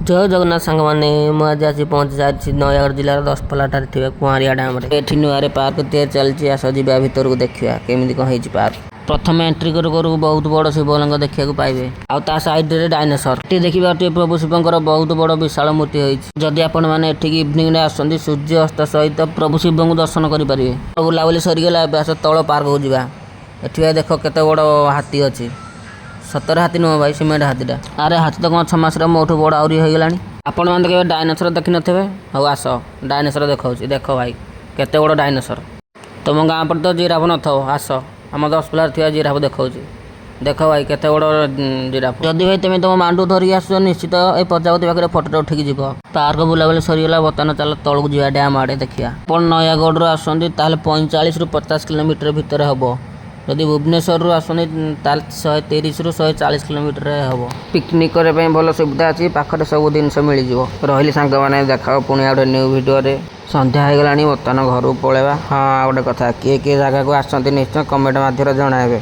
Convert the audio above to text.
ଜୟ ଜଗନ୍ନାଥ ସାଙ୍ଗମାନେ, ମୁଁ ଆଜି ଆସି ପହଞ୍ଚି ସାରିଛି ନୟାଗଡ଼ ଜିଲ୍ଲାର ଦଶପଲ୍ଲାଠାରେ ଥିବା କୁଆଁରିଆ ଡ୍ୟାମରେ। ଏଠି ନୂଆରେ ପାର୍କ ତିଆରି ଚାଲିଛି। ଆସ ଯିବା ଭିତରକୁ, ଦେଖିବା କେମିତି କଣ ହେଇଛି ପାର୍କ। ପ୍ରଥମେ ଏଣ୍ଟ୍ରି କରୁ କରୁ ବହୁତ ବଡ଼ ଶିବଲିଙ୍ଗ ଦେଖିବାକୁ ପାଇବେ ଆଉ ତା ସାଇଡରେ ଡାଇନୋସର। ଏଠି ଦେଖିପାରୁଥିବେ, ପ୍ରଭୁ ଶିବଙ୍କର ବହୁତ ବଡ଼ ବିଶାଳ ମୂର୍ତ୍ତି ହେଇଛି। ଯଦି ଆପଣମାନେ ଏଠିକି ଇଭିନିଂରେ ଆସୁଛନ୍ତି, ସୂର୍ଯ୍ୟ ଅସ୍ତ ସହିତ ପ୍ରଭୁ ଶିବଙ୍କୁ ଦର୍ଶନ କରିପାରିବେ। ବୁଲାବୁଲି ସରିଗଲା, ଏବେ ଆସ ତଳ ପାର୍କକୁ ଯିବା। ଏଠି ଭାଇ ଦେଖ, କେତେ ବଡ଼ ହାତୀ ଅଛି। ସତରେ ହାତୀ ନୁହଁ ଭାଇ, ସିମେଣ୍ଟ ହାତୀଟା। ଆରେ, ହାତୀ ତ କଣ 6 ମାସର ମୋଠୁ ବଡ଼ ଆହୁରି ହେଇଗଲାଣି। ଆପଣମାନେ ତ କେବେ ଡାଇନୋସର ଦେଖିନଥିବେ। ହଉ ଆସ, ଡାଇନୋସର ଦେଖାଉଛି। ଦେଖ ଭାଇ, କେତେ ବଡ଼ ଡାଇନୋସର। ତମ ଗାଁ ପଟେ ତ ଜିରାଫ ନଥିବ। ଆସ, ଆମ ଦଶପଲ୍ଲାରେ ଥିବା ଜିରାଫ ଦେଖାଉଛି। ଦେଖ ଭାଇ, କେତେ ବଡ଼ ଜିରାଫ। ଯଦି ଭାଇ ତମେ ତମ ମାଣ୍ଡୁ ଧରିକି ଆସୁଛ, ନିଶ୍ଚିତ ଏ ପ୍ରଜାପତି ପାଖରେ ଫଟୋଟା ଉଠିକି ଯିବ। ପାର୍କ ବୁଲାବୁଲି ସରିଗଲା, ବର୍ତ୍ତମାନ ଚାଲ ତଳକୁ ଯିବା, ଡ୍ୟାମ୍ ଆଡ଼େ ଦେଖିବା। ଆପଣ ନୟାଗଡ଼ରୁ ଆସୁଛନ୍ତି, ତାହେଲେ 45ରୁ 50 କିଲୋମିଟର ଭିତରେ ହେବ। ଯଦି ଭୁବନେଶ୍ୱରରୁ ଆସୁଛନ୍ତି, ତାହେଲେ 130ରୁ 140 କିଲୋମିଟର ହେବ। ପିକନିକ୍ କରିବା ପାଇଁ ଭଲ ସୁବିଧା ଅଛି, ପାଖରେ ସବୁ ଜିନିଷ ମିଳିଯିବ। ରହିଲି ସାଙ୍ଗମାନେ, ଦେଖାଅ ପୁଣି ଆଉ ଗୋଟେ ନ୍ୟୁ ଭିଡ଼ିଓରେ। ସନ୍ଧ୍ୟା ହେଇଗଲାଣି, ବର୍ତ୍ତମାନ ଘରକୁ ପଳେଇବା। ହଁ, ଆଉ ଗୋଟେ କଥା, କିଏ କିଏ ଜାଗାକୁ ଆସିଛନ୍ତି, ନିଶ୍ଚୟ କମେଣ୍ଟ ମାଧ୍ୟମରେ ଜଣାଇବେ।